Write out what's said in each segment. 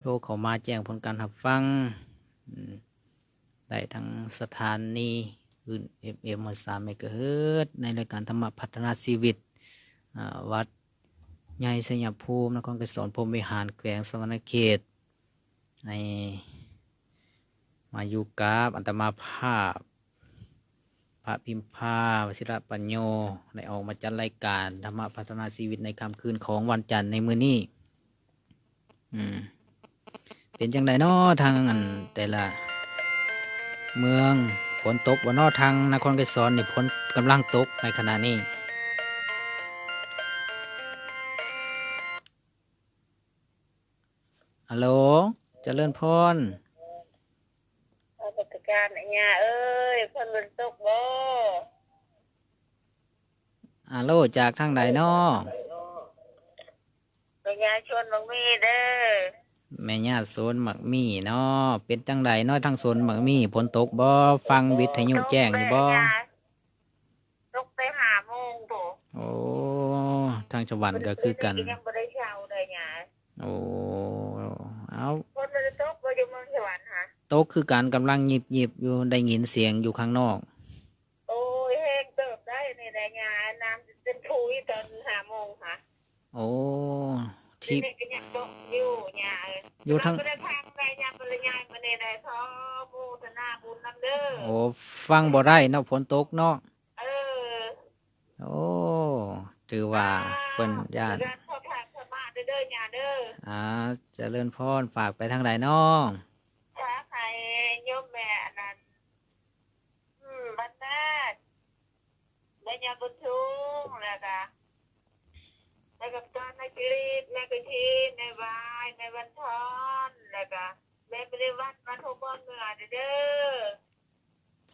ໂທເຂົ້າມາແຈ້ງຜົນການຮັບຟັງ ອືມ ໄດ້ທາງສະຖານີຄື້ນ ເອັຟເອັມ ຮ້ອຍສາມ ເມກາເຮີດ ໃນລາຍການທຳມະພັດທະນາຊີວິດ ອາ ວັດໃຫຍ່ໄຊຍະພູມ ນະຄອນໄກສອນ ພົມວິຫານ ແຂວງສະຫວັນນະເຂດ ໃນ ມາຢູ່ກັບອາດຕະມາພາບ ພະພິມພາ ວະຊິລະປັນໂຍ ໄດ້ອອກມາຈັດລາຍການທຳມະພັດທະນາຊີວິດໃນຄ່ຳຄືນຂອງວັນຈັນໃນມື້ນີ້. ອືມ ເປັນຈັ່ງໃດເນາະ ທາງອັນແຕ່ລະເມືອງ ຝົນຕົກບໍ່ເນາະ? ທາງນະຄອນໄກສອນນີ້ ຝົນກຳລັງຕົກໃນຂະນະນີ້. ອາໂຫຼ ຈະເລີນພອນ. ນະມັດສະການ ອາຍ່າເອີຍ ຝົນມັນຕົກບໍ່? ອາໂຫຼ ຈາກທາງໃດເນາະ? ແມ່ຍ່າສວນໝາກມີເດີ. ແມ່ຍ່າສວນໝາກມີເນາະ. ເປັນຈັ່ງໃດເນາະ ທາງສວນໝາກມີ ຝົນຕົກບໍ່? ຟັງວິທະຍຸແຈ້ງຢູ່ບໍ່? ຕົກແຕ່ຫ້າໂມງພຸ້ນ. ໂອ້ ທາງສະຫວັນກໍຄືກັນ ຍັງບໍ່ໄດ້ເຊົາເດີຍາ. ໂອ້ ເອົ້າ ຝົນມັນຕົກບໍ່ຢູ່ເມືອງສະຫວັນຫະ? ຕົກຄືກັນ ກຳລັງຫຍິບໆຢູ່ ໄດ້ຍິນສຽງຢູ່ຂ້າງນອກ. ໂອ້ຍ ແຮງເຕີບໄດ໋ນີ້ແຫຼະຍາ ນ້ຳເຕັມຖ້ວຍຕອນຫ້າໂມງຫະ. ໂອ້ ທີ່ນີ້ກໍຍັງຕົກຢູ່ຍາເອີຍ ຢູ່ທາງ ບໍ່ໄດ້ຟັງໄດ໋ຍາ ບໍ່ໄດ້ຍາຍ ມື້ນີ້ໄດ້ຂໍໂມທະນາບຸນນຳເດີ. ໂອ້ ຟັງບໍ່ໄດ້ເນາະ ຝົນຕົກເນາະ. ເອີ ໂອ້ ຖືວ່າເພິ່ນຢ້ານ ຂໍພາກສະມາເດີຍາເດີ. ອ່າ ຈະເລີນພອນ ຝາກໄປທາງໃດເນາະ? ຝາກໃຫ້ໂຍມແມ່ອັນນັ້ນ ອືມ ບ້ານນາ ແມ່ຍາບຸນທຸງ ແລ້ວກະ ແມ່ກຳຕອນ ແມ່ຈິລິດ ແມ່ກະທິນ ແມ່ຫວາຍ ແມ່ວັນທອນ ແລ້ວກະ ແມ່ບໍລິວັດ ບ້ານໂຮບອນ ເມືອງເດີ.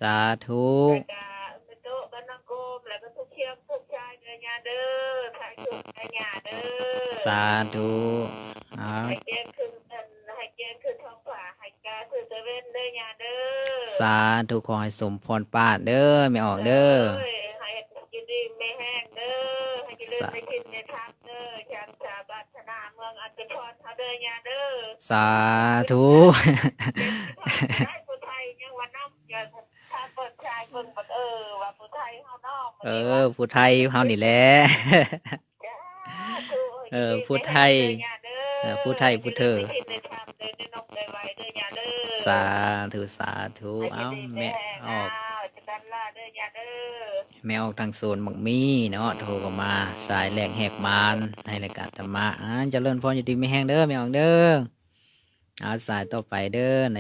ສາທຸ ແລ້ວກະແມ່ໂຕະ ບ້ານນາກົມ ແລ້ວກະທຸກເຊືອກທຸກຊາຍເດີຍາເດີ. ສາທຸ ເອົາ ໃຫ້ແຈ້ງຂຶ້ນ ໃຫ້ແຈ້ງຂຶ້ນທ້ອງຟ້າ ໃຫ້ກາຄືຕາເວັນເດີຍາເດີ. ສາທຸ ຂໍໃຫ້ສົມພອນປາດເດີ ແມ່ອອກເດີ. ໂດຍ ໃຫ້ຢູ່ດີມີແຮງເດີ ໃຫ້ຈະເລີນໃນສິນໃນທຳເດີ ຢ່າງສາບາດ ທະນາເມືອງອັນເປັນພອນເຮົາເດີຍາເດີ. ສາທຸ ຜູ້ໄທຍັງວ່ານຳ ຢ່າພາເປີດຊາຍເບິ່ງ ເອີ ວ່າຜູ້ໄທເຮົາເນາະ. ເອີ ຜູ້ໄທເຮົານີ້ແຫຼະ ເອີ ຜູ້ໄທ ເອີ ຜູ້ໄທຜູ້ເທີ. ສາທຸ ສາທຸ ເອົ້າ ແມ່ອອກ ແມ່ອອກທາງສວນໝາກມີເນາະ ໂທເຂົ້າມາ ສາຍແລກແຫກມານໃນລາຍການທຳມະ. ອ່າ ຈະເລີນພອນ ຢູ່ດີມີແຮງເດີ ແມ່ອອກເດີ. ອ່າ ສາຍຕໍ່ໄປເດີ ໃນ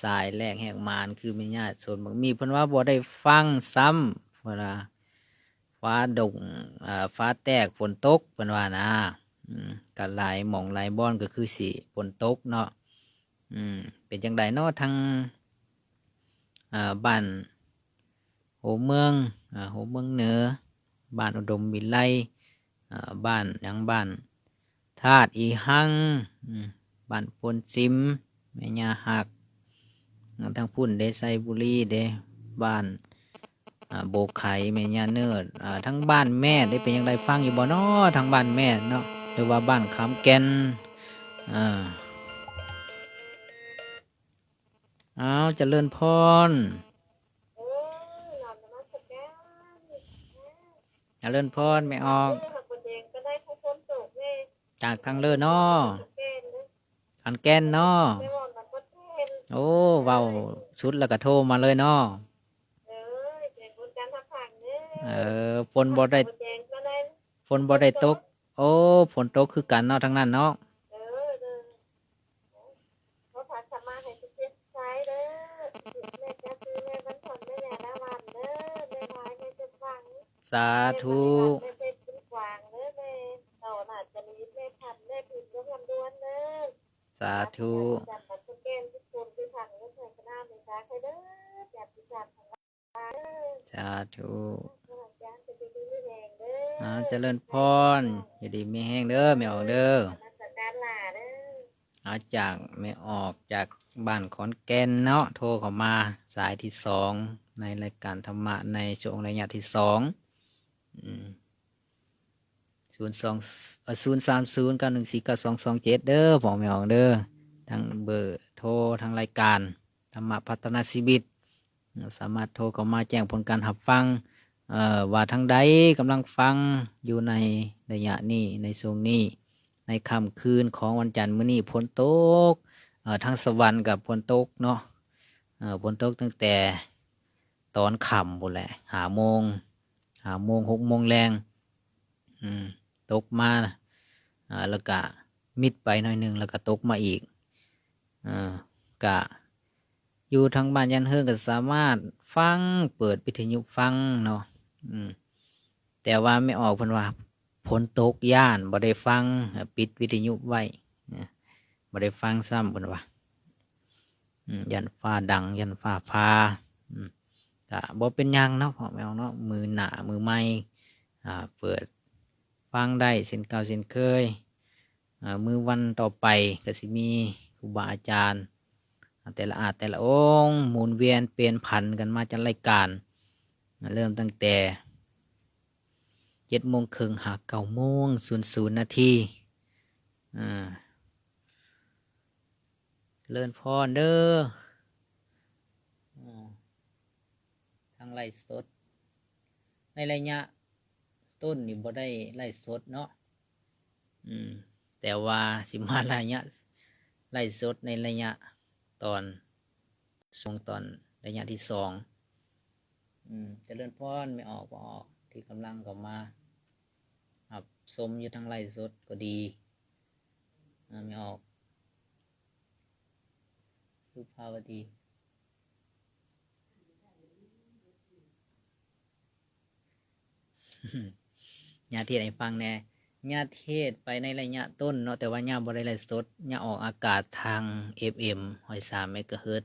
ສາຍແລກແຫກມານ ຄືແມ່ຍາດສວນໝາກມີ ເພິ່ນວ່າບໍ່ໄດ້ຟັງຊ້ຳ ເພິ່ນວ່າ ຟ້າດົງ ເອີ ຟ້າແຕກ ຝົນຕົກ ເພິ່ນວ່ານະ. ອືມ ກະຫຼາຍໝ່ອງຫຼາຍບ່ອນກໍຄືຊິຝົນຕົກເນາະ. ອືມ ເປັນຈັ່ງໃດເນາະ ທາງ ເອີ ບ້ານໂຮເມືອງ ເອີ ໂຮເມືອງເໜືອ ບ້ານອຸດົມວິໄລ ເອີ ບ້ານຫຍັງ ບ້ານທາດອີຮັ່ງ ອືມ ບ້ານໂພນຊິມ ແມ່ຍ່າຮັກ ທາງພຸ້ນເດ ໄຊບູລີເດ ບ້ານ ອ່າ ໂບກໄຂ ແມ່ຍ່າເນີດ ອ່າ ທາງບ້ານແມ່ດເດ ເປັນຈັ່ງໃດ ຟັງຢູ່ບໍ່ເນາະ ທາງບ້ານແມ່ດເນາະ ຫຼືວ່າບ້ານຄຳແກ່ນ? ເອີ ອ້າວ ຈະເລີນພອນ ໂອ້ຍ ນະມັດສະການ ຈະເລີນພອນ ແມ່ອອກ ເອີ ຫາກບໍ່ແດງກໍໄດ້ ພໍຝົນຕົກແດ່ ຈາກທາງເລີເນາະ ແກ່ນເດີ ຂອນແກ່ນເນາະ ແມ່ອອກນະບໍ່ແກ່ນ ໂອ້ ເວົ້າສຸດແລ້ວກໍໂທມາເລີຍເນາະ ເອີ ແຈ້ງຜົນການຮັບຟັງເດີ ເອີ ຝົນບໍ່ໄດ້ ຫາກບໍ່ແດງກໍໄດ້ ຝົນບໍ່ໄດ້ຕົກ ໂອ້ ຝົນຕົກຄືກັນເນາະ ທາງນັ້ນເນາະ ເອີ ເດີ ຂໍພາກສະມາໃຫ້ສຸກເສດສຸກຊາຍເດີ ແມ່ກະຄືແມ່ວັນທອນ ແມ່ຍາດາວັນເດີ ແມ່ຫວາຍ ແມ່ສົມຫວັງ ສາທຸ ແມ່ເພັດບຸນກວ້າງເດີ ແມ່ຕໍ່ໜ້າຈະລີດ ແມ່ພັນ ແມ່ພິມ ແມ່ຄຳດວນເດີ ສາທຸ ສາທຸ ສາທຸ ອາ ຈະເລີນພອນ ຢູ່ດີມີແຮງເດີ ແມ່ອອກເດີ ນະມັດສະການຫຼ້າເດີ ອາ ຈາກແມ່ອອກ ຈາກບ້ານຂອນແກ່ນເນາະ ໂທເຂົ້າມາສາຍທີສອງ ໃນລາຍການທຳມະໃນຊ່ວງໄລຍະທີສອງ ອືມ ສູນສອງ ເອີ ສູນສາມສູນ ເກົ້າໜຶ່ງສີ່ ເກົ້າສອງສອງເຈັດ ເດີ ຂອງແມ່ອອກເດີ ທາງເບີໂທ ທາງລາຍການທຳມະພັດທະນາຊີວິດ ສາມາດໂທເຂົ້າມາແຈ້ງຜົນການຮັບຟັງ ເອີ ວ່າທາງໃດກຳລັງຟັງຢູ່ໃນໄລຍະນີ້ ໃນຊ່ວງນີ້ ໃນຄ່ຳຄືນຂອງວັນຈັນມື້ນີ້ ຝົນຕົກ ເອີ ທາງສະຫວັນກໍຝົນຕົກເນາະ ເອີ ຝົນຕົກຕັ້ງແຕ່ຕອນຄ່ຳພຸ້ນແຫຼະ ຫ້າໂມງ ຫ້າໂມງ ຫົກໂມງແລງ ອືມ ຕົກມາ ອາ ແລ້ວກະມິດໄປໜ້ອຍໜຶ່ງ ແລ້ວກະຕົກມາອີກ ເອີ ກະຢູ່ທາງບ້ານຍານເຮີງກະສາມາດຟັງ ເປີດວິທະຍຸຟັງເນາະ ອືມ ແຕ່ວ່າແມ່ອອກເພິ່ນວ່າຝົນຕົກ ຢ້ານບໍ່ໄດ້ຟັງ ປິດວິທະຍຸໄວ້ ເອີ ບໍ່ໄດ້ຟັງຊ້ຳ ເພິ່ນວ່າ ອືມ ຢ້ານຟ້າດັງ ຢ້ານຟ້າຜ່າ ອືມ ກະບໍ່ເປັນຫຍັງເນາະ ພໍ່ແມ່ອອກເນາະ ມື້ໜ້າ ມື້ໃໝ່ ອາ ເປີດຟັງໄດ້ເຊັ່ນເກົ່າເຊັ່ນເຄີຍ ອາ ມື້ວັນຕໍ່ໄປກະຊິມີຄູບາອາຈານ ອາ ແຕ່ລະອາດແຕ່ລະອົງ ໝູນວຽນປ່ຽນຜັນກັນມາຈັດລາຍການ ເລີ່ມຕັ້ງແຕ່ເຈັດໂມງເຄິ່ງຫາເກົ້າໂມງສູນສູນນາທີ ອາ ຈະເລີນພອນເດີ ອາ ທາງໄລຟ໌ສົດ ໃນໄລຍະຕົ້ນນີ້ບໍ່ໄດ້ໄລຟ໌ສົດເນາະ ອືມ ແຕ່ວ່າຊິມາໄລຍະໄລຟ໌ສົດໃນໄລຍະຕອນ ຊ່ວງຕອນໄລຍະທີສອງ ອືມ ຈະເລີນພອນ ແມ່ອອກ ພໍ່ອອກ ທີ່ກຳລັງເຂົ້າມາຮັບຊົມຢູ່ທາງໄລຟ໌ສົດກໍດີ ອາ ແມ່ອອກ ສຸພາວະດີ ຍ່າເທດໃຫ້ຟັງແດ່ ຍ່າເທດໄປໃນໄລຍະຕົ້ນເນາະ ແຕ່ວ່າຍ່າບໍ່ໄດ້ໄລຟ໌ສົດ ຍ່າອອກອາກາດທາງເອັຟເອັມຮ້ອຍສາມເມກາເຮີດ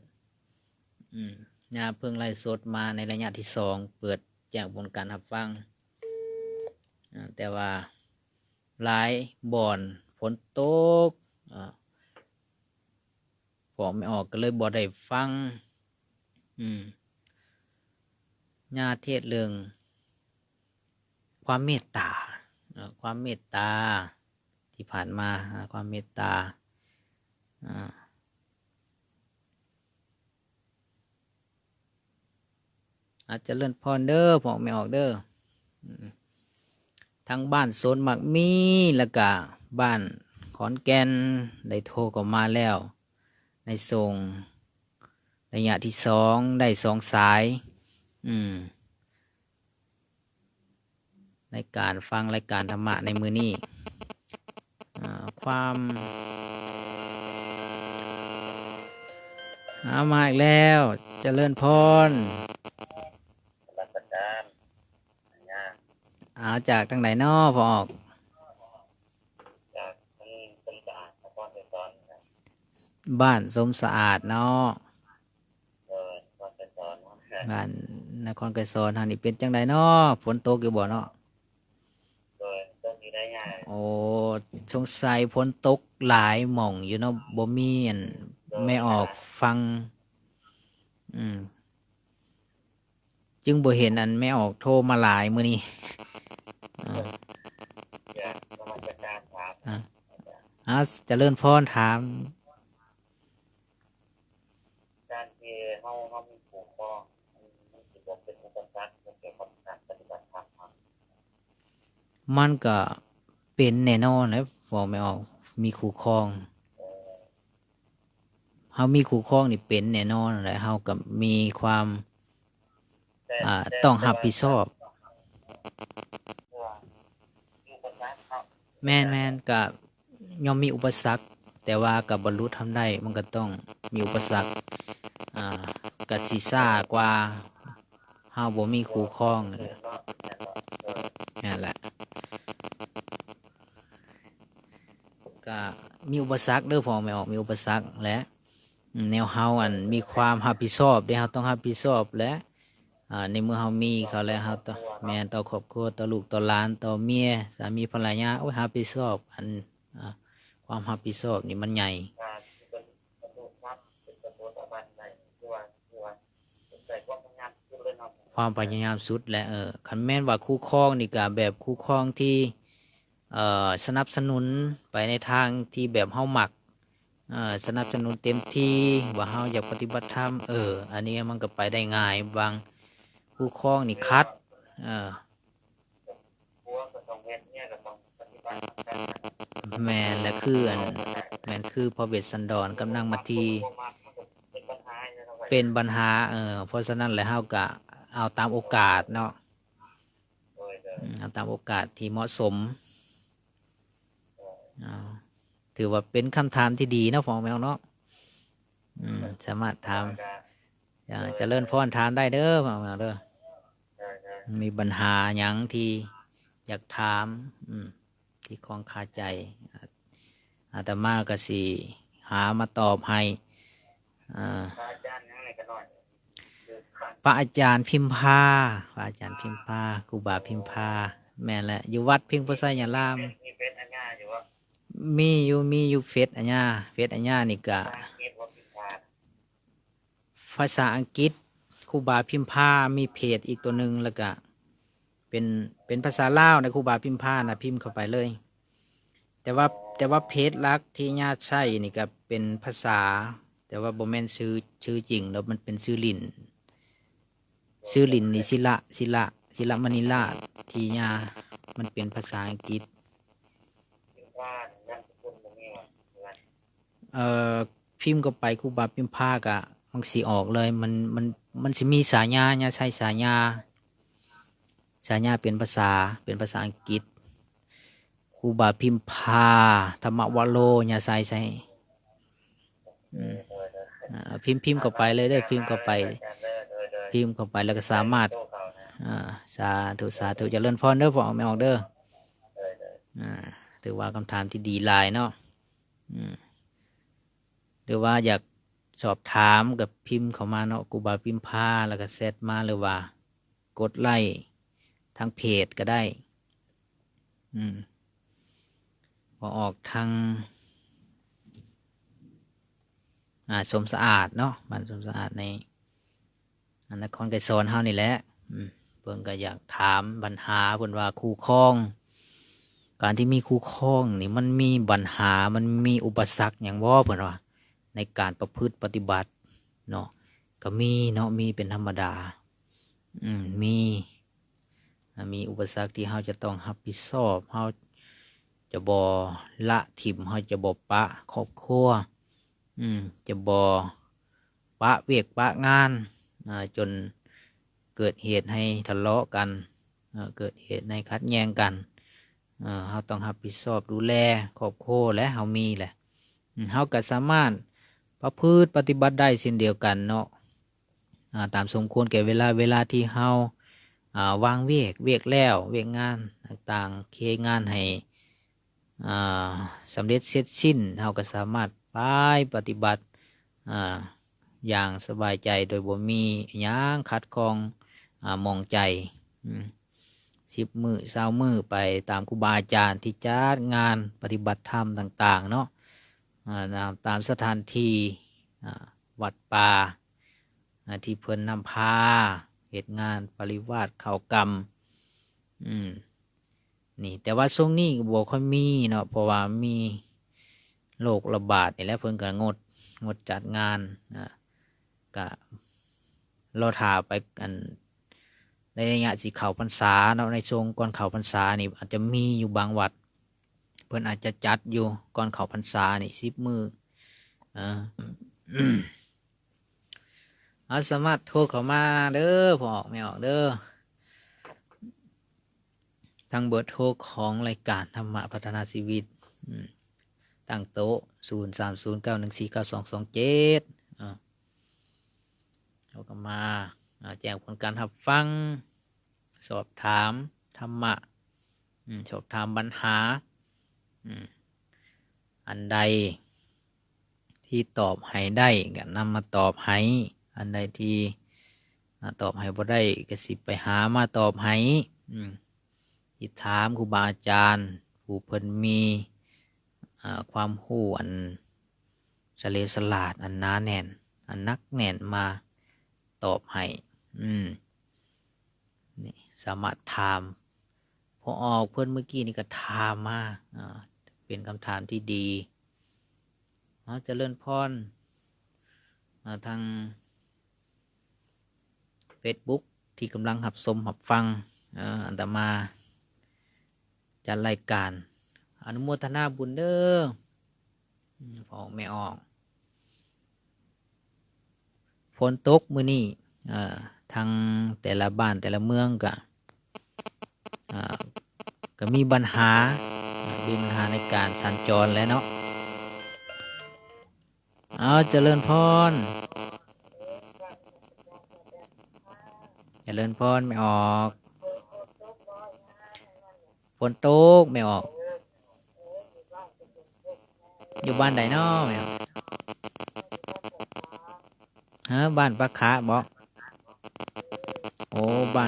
ອືມ ຍ່າເພິ່ງໄລຟ໌ສົດມາໃນໄລຍະທີສອງ ເປີດແຈ້ງຜົນການຮັບຟັງ ອາ ແຕ່ວ່າຫຼາຍບ່ອນຝົນຕົກ ອາ ພໍ່ແມ່ອອກກໍເລີຍບໍ່ໄດ້ຟັງ ອືມ ຍ່າເທດເລື່ອງຄວາມເມດຕາ ເອີ ຄວາມເມດຕາທີ່ຜ່ານມາ ອາ ຄວາມເມດຕາ ອາ ອາ ຈະເລີນພອນເດີ ພວກແມ່ອອກເດີ ອືມ ທາງບ້ານໂສນໝາກມີ ແລ້ວກະບ້ານຂອນແກ່ນ ໄດ້ໂທເຂົ້າມາແລ້ວ ໃນຊ່ວງໄລຍະທີສອງ ໄດ້ສອງສາຍ ອືມ ໃນການຟັງລາຍການທຳມະໃນມື້ນີ້ ອາ ຄວາມ ອາ ມາອີກແລ້ວ ຈະເລີນພອນ ນະມັດສະການ ອາ ຈາກທາງໃດນໍ ພໍ່ອອກ? ຈາກ ເອີ ສົມສະອາດ ນະຄອນໄກສອນ ບ້ານສົມສະອາດເນາະ ເອີ ນະຄອນໄກສອນ ບ້ານນະຄອນໄກສອນເຮົານີ້ ເປັນຈັ່ງໃດນໍ ຝົນຕົກຢູ່ບໍ່ເນາະ? ໂດຍ ຕົກຢູ່ໄດ໋ຍາຍ ໂອ້ ສົງໄສຝົນຕົກຫຼາຍໝ່ອງຢູ່ເນາະ ບໍ່ມີອັນ ໂດຍ ແມ່ອອກຟັງ ອືມ ຈຶ່ງບໍ່ເຫັນອັນແມ່ອອກໂທມາຫຼາຍມື້ນີ້ ເອີ ຢາກນະມັດສະການຖາມ ອາ ອາ ຈະເລີນພອນ ຖາມ ການທີ່ເຮົາ ເຮົາມີຄູ່ຄອງ ມັນຊິບໍ່ເປັນອຸປະສັກໃນການປະຕິບັດທຳ? ມັນກະເປັນແນ່ນອນແຫຼະ ເວົ້າແມ່ອອກ ມີຄູ່ຄອງ ເອີ ເຮົາມີຄູ່ຄອງນີ້ເປັນແນ່ນອນແຫຼະ ເຮົາກໍມີຄວາມ ແຕ່ ອາ ແຕ່ ຕ້ອງຮັບຜິດຊອບ ແຕ່ວ່າ ແມ່ນໆ ກະຍ່ອມມີອຸປະສັກ ແຕ່ວ່າກະບັນລຸທຳໄດ້ ມັນກະຕ້ອງມີອຸປະສັກ ອາ ກະຊິຊ້າກວ່າ ເຮົາບໍ່ມີຄູ່ຄອງ ແມ່ນແຫຼະ ກະມີອຸປະສັກເດີ ພໍ່ແມ່ອອກ ມີອຸປະສັກແຫຼະ ແນວເຮົາ ອັນ ມີຄວາມຮັບຜິດຊອບເດ້ ເຮົາຕ້ອງຮັບຜິດຊອບແຫຼະ ອາ ໃນເມື່ອເຮົາມີເຂົາແລ້ວ ເຮົາຕ້ອງ ແມ່ນ ຕໍ່ຄອບຄົວ ຕໍ່ລູກ ຕໍ່ຫຼານ ຕໍ່ເມຍ ສາມີ ພັນລະຍາ ໂອ້ຍ ຮັບຜິດຊອບ ອັນ ອາ ຄວາມຮັບຜິດຊອບນີ້ມັນໃຫຍ່ ຄວາມພະຍາຍາມສຸດແຫຼະ ເອີ ຄັນແມ່ນວ່າຄູ່ຄອງນີ້ກະແບບຄູ່ຄອງທີ່ ເອີ ສະໜັບສະໜູນໄປໃນທາງທີ່ແບບເຮົາມັກ ເອີ ສະໜັບສະໜູນເຕັມທີ່ ວ່າເຮົາຢາກປະຕິບັດທຳ. ເອີ ອັນນີ້ມັນກໍໄປໄດ້ງ່າຍ. ບາງຄູ່ຄອງນີ້ຂັດ ເອີ ແມ່ນແຫຼະ ຄືອັນ ແມ່ນຄືພະເວດສັນດອນກັບນາງມາທີ ເປັນບັນຫາ. ເອີ ເພາະສະນັ້ນແຫຼະ ເຮົາກະເອົາຕາມໂອກາດເນາະ ເອົາຕາມໂອກາດທີ່ເໝາະສົມ. ເອົາ ຖືວ່າເປັນຄຳຖາມທີ່ດີເນາະ ພໍ່ແມ່ເນາະ. ອືມ ສາມາດຖາມ ຈະ ຈະເລີນພອນ ຖາມໄດ້ເດີ ພໍ່ແມ່ເດີ. ມີບັນຫາຫຍັງທີ່ຢາກຖາມ ອືມ ທີ່ຄອງຄາໃຈ ອາ ອາດຕະມາກໍຊິຫາມາຕອບໃຫ້. ອາ ພະອາຈານພິມພາ ພະອາຈານພິມພາ ຄູບາພິມພາ. ແມ່ນແຫຼະ ຢູ່ວັດພິງໂພໄຊຍາລາມ. ມີຢູ່ ມີຢູ່ເຟສອາຍາ ເຟສອາຍານີ້ກະ ພາສາອັງກິດ ຄູບາພິມພາ ມີເພຈອີກໂຕໜຶ່ງ ແລ້ວກະເປັນ ເປັນພາສາລາວນະ ຄູບາພິມພານະ ພິມເຂົ້າໄປເລີຍ. ແຕ່ວ່າ ແຕ່ວ່າເພຈຫຼັກທີ່ຍາໃຊ້ນີ້ກະເປັນພາສາ ແຕ່ວ່າບໍ່ແມ່ນຊື່ ຊື່ຈິງດອກ ມັນເປັນຊື່ຫຼິ້ນ ຊື່ຫຼິ້ນນີ້ ສິລະ ສິລະ ສິລະມະນີລາດ ທີ່ຍາ ມັນເປັນພາສາອັງກິດ. ເອີ ພິມເຂົ້າໄປຄູບາພິມພາກະມັນຊິອອກເລີຍ ມັນ ມັນ ມັນຊິມີສາຍາ ຍາໃຊ້ສາຍາ ສາຍາເປັນພາສາ ເປັນພາສາອັງກິດ ຄູບາພິມພາ ທຳມະວະໂລ ຍາໃຊ້ໃຊ້ ອືມ ອາ ພິມ ພິມເຂົ້າໄປເລີຍເດີ ພິມເຂົ້າໄປ ພິມເຂົ້າໄປແລ້ວກໍສາມາດ ອາ ສາທຸ ສາທຸ ຈະເລີນພອນເດີ ພໍ່ອອກແມ່ອອກເດີ. ອາ ຖືວ່າຄຳຖາມທີ່ດີຫຼາຍເນາະ. ອືມ ຫຼືວ່າຢາກສອບຖາມກໍພິມເຂົ້າມາເນາະ ຄູບາພິມພາ ແລ້ວກໍແຊັດມາ ຫຼືວ່າກົດໄລ້ທາງເພຈກໍໄດ້. ອືມ ພໍ່ອອກທາງ ອາ ສົມສະອາດເນາະ ບ້ານສົມສະອາດໃນ ນະຄອນໄກສອນເຮົານີ້ແຫຼະ. ອືມ ເພິ່ນກໍຢາກຖາມບັນຫາ ເພິ່ນວ່າຄູ່ຄອງ ການທີ່ມີຄູ່ຄອງນີ້ ມັນມີບັນຫາ ມັນມີອຸປະສັກຫຍັງບໍ່ ເພິ່ນວ່າ ໃນການປະພຶດປະຕິບັດເນາະ. ກໍມີເນາະ ມີເປັນທຳມະດາ. ອືມ ມີ ມີອຸປະສັກທີ່ເຮົາຈະຕ້ອງຮັບຜິດຊອບ ເຮົາຈະບໍ່ລະຖິ້ມ ເຮົາຈະບໍ່ປະຄອບຄົວ ອືມ ຈະບໍ່ປະວຽກປະງານ ອາ ຈົນເກີດເຫດໃຫ້ທະເລາະກັນ ເກີດເຫດໃຫ້ຂັດແຍ່ງກັນ. ເຮົາຕ້ອງຮັບຜິດຊອບດູແລຄອບຄົວ ແລະ ເຮົາມີແຫຼະ ເຮົາກໍສາມາດປະພຶດປະຕິບັດໄດ້ເຊັ່ນດຽວກັນເນາະ. ອາ ຕາມສົມຄວນແກ່ເວລາ ເວລາທີ່ເຮົາ ອາ ວາງວຽກ ວຽກແລ້ວ ວຽກງານຕ່າງໆ ເຄງານໃຫ້ ອາ ສຳເລັດເສັດສິ້ນ ເຮົາກໍສາມາດໄປປະຕິບັດ ອາ ຢ່າງສະບາຍໃຈ ໂດຍບໍ່ມີຫຍັງຂັດຂ້ອງ ອາ ໝອງໃຈ. ອືມ ສິບມື້ ຊາວມື້ ໄປຕາມຄູບາອາຈານທີ່ຈັດງານປະຕິບັດທຳຕ່າງໆເນາະ ອາ ຕາມ ຕາມສະຖານທີ່ ອາ ວັດປ່າ ອາ ທີ່ເພິ່ນນຳພາເຮັດງານປະລິວາດເຂົ້າກຳ ອືມ ນີ້. ແຕ່ວ່າຊ່ວງນີ້ກໍບໍ່ຄ່ອຍມີເນາະ ເພາະວ່າມີໂລກລະບາດນີ້ແຫຼະ ເພິ່ນກໍງົດ ງົດຈັດງານ ອາ ກະລໍຖ້າໄປ ອັນ ໃນໄລຍະຊິເຂົ້າພັນສາເນາະ ໃນຊ່ວງກ່ອນເຂົ້າພັນສານີ້ ອາດຈະມີຢູ່ບາງວັດ ເພິ່ນອາດຈະຈັດຢູ່ກ່ອນເຂົ້າພັນສານີ້ ສິບມື້. ເອີ ເຮົາສາມາດໂທເຂົ້າມາເດີ ພໍ່ອອກແມ່ອອກເດີ ທາງເບີໂທຂອງລາຍການທຳມະພັດທະນາຊີວິດ ອືມ ຕັ້ງໂຕະ ສູນສາມສູນເກົ້າໜຶ່ງສີ່ເກົ້າສອງສອງເຈັດ ເອົາ ເຮົາກໍມາ ອາ ແຈ້ງຜົນການຮັບຟັງ ສອບຖາມທຳມະ ອືມ ສອບຖາມບັນຫາ ອືມ ອັນໃດທີ່ຕອບໃຫ້ໄດ້ກໍນຳມາຕອບໃຫ້ ອັນໃດທີ່ ອາ ຕອບໃຫ້ບໍ່ໄດ້ກໍຊິໄປຫາມາຕອບໃຫ້ ອືມ ຊິຖາມຄູບາອາຈານຜູ້ເພິ່ນມີ ອາ ຄວາມຮູ້ອັນ ສະເຫຼວສະຫຼາດ ອັນໜາແໜ້ນ ອັນໜັກແໜ້ນມາຕອບໃຫ້ ອືມ ນີ້ສາມາດຖາມ ພໍອອກເພິ່ນມື້ກີ້ນີ້ກໍຖາມມາ ອາ ເປັນຄຳຖາມທີ່ດີ. ເຮົາຈະເລີນພອນ ເອີ ທາງເຟສບຸກທີ່ກຳລັງຮັບຊົມຮັບຟັງ ເອີ ອາດຕະມາຈັດລາຍການ. ອະນຸໂມທະນາບຸນເດີ ອືມ ພໍ່ອອກແມ່ອອກ. ຝົນຕົກມື້ນີ້ ເອີ ທາງແຕ່ລະບ້ານແຕ່ລະເມືອງກະ ເອີ ກະມີບັນຫາ ເອີ ມີບັນຫາໃນການສັນຈອນແຫຼະເນາະ. ເອົາ ຈະເລີນພອນ ຈະເລີນພອນແມ່ອອກ. ຝົນຕົກແມ່ອອກ. ຢູ່ບ້ານໃດນໍແມ່ອອກ? ເອີ ບ້ານປາຂາບໍ? ໂອ້ ບ້ານ